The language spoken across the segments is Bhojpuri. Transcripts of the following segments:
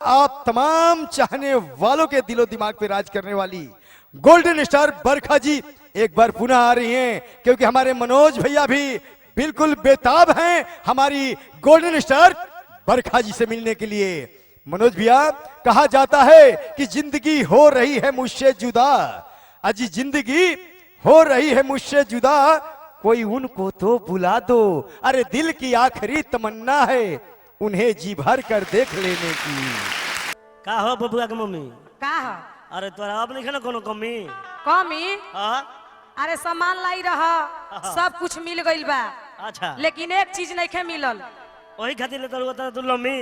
आप तमाम चाहने वालों के दिलो दिमाग पे राज करने वाली गोल्डन स्टार बरखा जी एक बार पुनः आ रही हैं, क्योंकि हमारे मनोज भैया भी बिल्कुल बेताब हैं हमारी गोल्डन स्टार बरखा जी से मिलने के लिए। मनोज भैया, कहा जाता है कि जिंदगी हो रही है मुझसे जुदा, अजी जिंदगी हो रही है मुझसे जुदा, कोई उनको तो बुला दो। अरे दिल की आखिरी तमन्ना है उन्हें जी भर कर देख लेने की। का हो बबुआ के मम्मी? का ह? अरे तोरा अब नहीं ना कोनो कमी? कमी? हाँ। अरे सामान लाई रह, सब कुछ मिल गइल बा। अच्छा। लेकिन एक चीज नहीं मिलल। वही खातिर ले तोर बता तू लम्मी।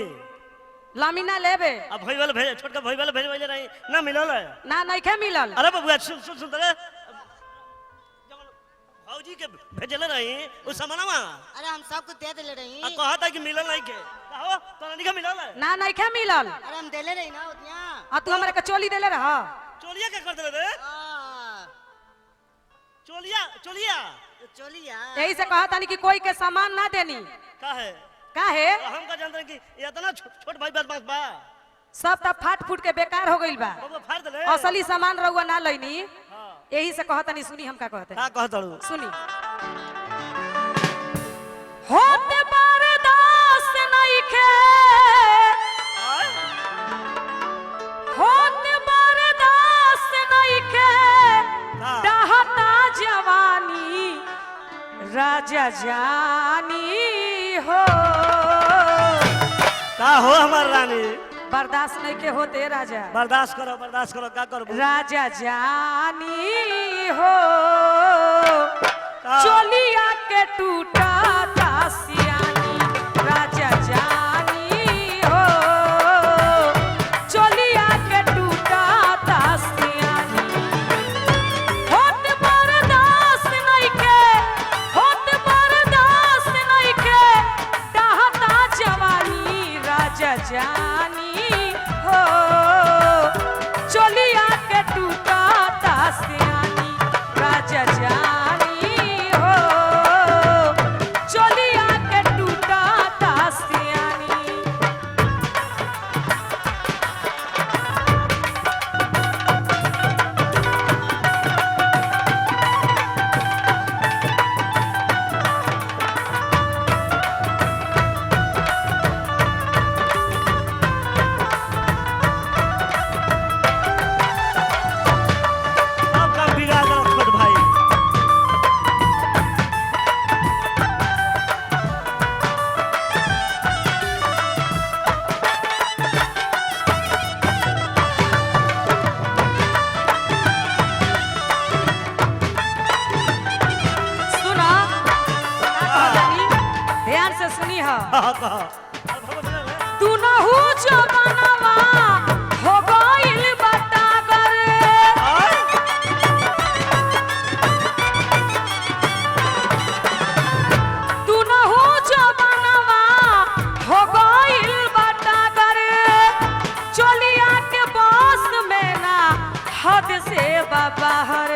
लमी ना लेबे। अब भई वाला भेज, छोटका भई वाला भेजवैले रही ना मिलल है? ना, नहीं मिलल। अरे बबुआ सुन सुन सुन तरे भौजी के भेजले रही उ सामानवा। अरे हम सबको दे देले रही। आ कहता कि मिलल नहीं के, का हो तोरा नहीं मिलल है? ना, नहीं मिलल। अरे हम देले रही ना उतिया। आ तू हमरा के चोली देले रह। चोलिया के कर देले रे? आ, चोलिया चोलिया चोलिया। यही से कहा तानी कि कोई के सामान ना देनी। का है? का है? हम का जानते हैं कि इतना छोट भाई बदमाश बा। सब त फाट फूट के बेकार हो गइल बा। बबुआ फाड़ देले। असली सामान रहुआ ना लैनी। हां। यही से कहता नहीं। सुनी हम का कहते। का कहत हड़ू? सुनी, होते बर्दाश्त नइखे, होते बर्दाश्त नइखे डहता जवानी राजा जानी हो। का हो हमार रानी? बर्दाश्त नइखे होते राजा। बर्दाश्त करो, बर्दाश्त करो, का करबू? राजा जानी हो। का? चोलिया के टूटा सियानी राजा जानी हो, चोलिया के टूटा सियानी। होत बर्दाश्त नइखे, होत बर्दाश्त नइखे डहता जवानी राजा जानी हो, चोलिया के टूटा सियानी राजा जानी हो, चोलिया के टूटा सियानी। अब काम बिगाड़ देलक छोट भाई। सुना का कहतानी? ध्यान से सुनी ह। हाँ, कह। अरे भगवान सुनल है? दुनहु जवानवा हो गइल बटागर। आय? दुनहु जवानवा हो गइल बटागर, चोलिया के बस में ना हद से बाहर।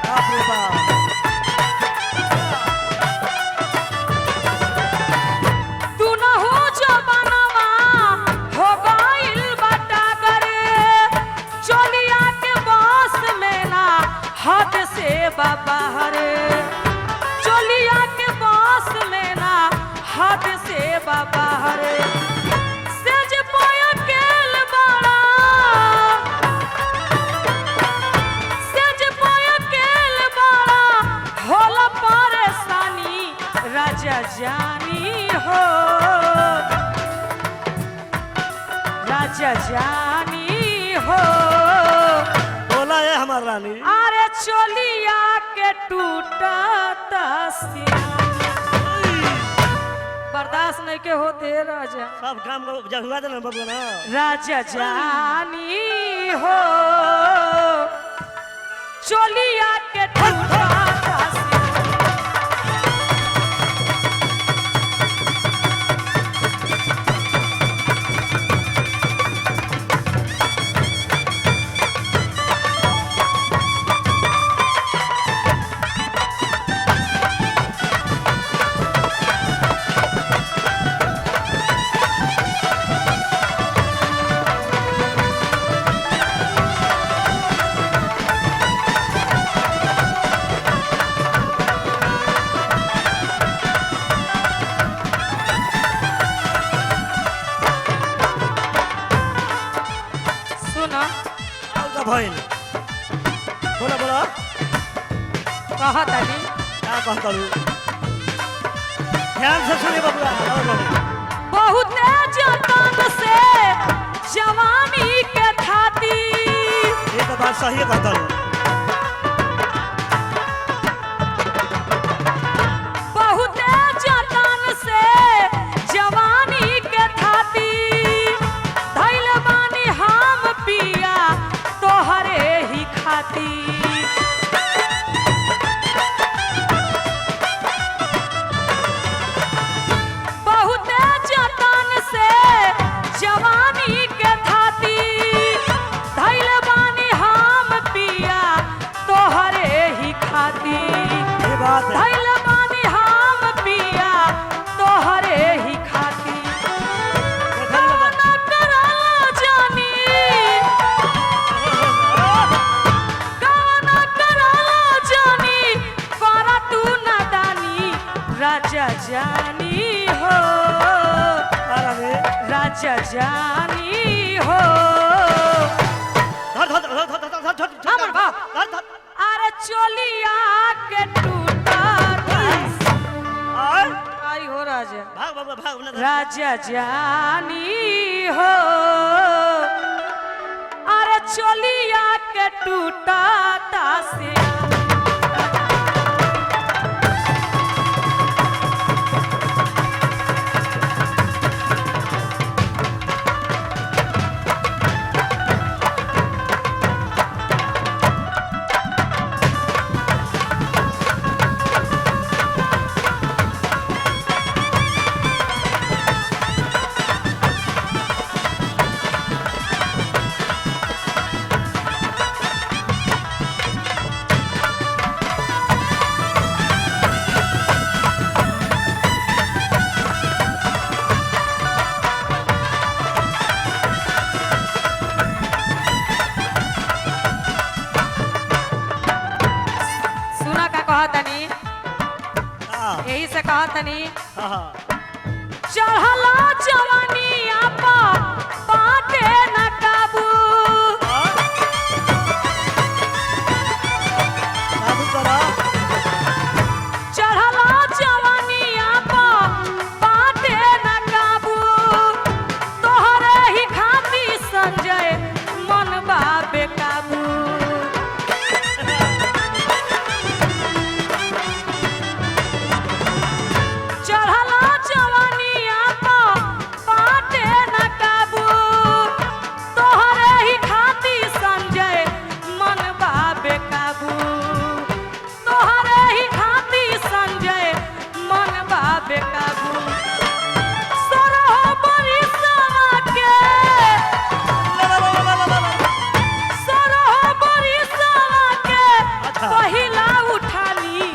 बाप रे बाप। दुनहु जवानवा हो गइल बटागर, चोलिया के बस में ना हद से बाहर, चोलिया के बस में ना हद से बाहर। सेज पाया केल बाड़ा, सेज पाया केल बाड़ा, होला परेशानी राजा जानी हो, राजा जानी हो। बोला है हमार रानी। अरे चोलिया के टूटा बर्दाश्त नहीं के होते राजा। सब काम को जहुआ देना बबुआ ना। राजा जानी हो, चोलिया के टूटा। भइल? बोला बोला। कहतनी। का कहतड़ू? ध्यान से सुनिए बबुआ और बोले। बहुते जतन से जवानी के थाती। ये तो बात सही कहतड़ू। बहुते जतन से जवानी के थाती, धैल बानी हम पिया तोहरे ही खाती। बहुते जतन से जवानी के थाती, धैल बानी हम पिया तोहरे ही खाती। ये बात है। धैल बानी हम पिया तोहरे ही खाती। देखल बाबा। ना कराला जानी, गाना कराला जानी, करा तू नादानी राजा जानी हो। अरे राजा जानी हो। धर धर धर धर धर धर धर। हमर बाप। धर धर। अरे चोलिया के टूटा आय आई हो राजा। भाग बबुआ भाग ना। राजा जानी हो। अरे चोलिया के टूटा से सुना का कहतनी? हां यही से कहतनी। हां। चढ़ला जवानी आपा बाटे न काबू। बाबू करा। चढ़ला जवानी आपा बाटे न काबू, तोहरे ही खाती संजय मन बा बेकाबू। चढ़ला जवानी आपा बाटे न काबू, तोहरे ही खाती संजय मन बा बेकाबू। तोहरे ही खाती संजय मन बा बेकाबू। सोरह बरिसवा के, सोरह बरिसवा के अच्छा। पहिला उठानी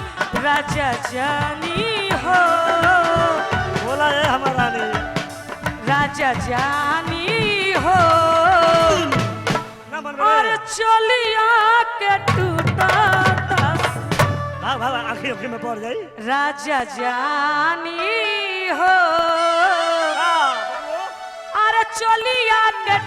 राजा जानी हो। बोला ये हमारा रानी। राजा जानी हो। ना मन और में। चलिया के टूटा भाग भाग आंखी आंखी में पड़ जाई। राजा जानी हो। हां। अरे चलिया के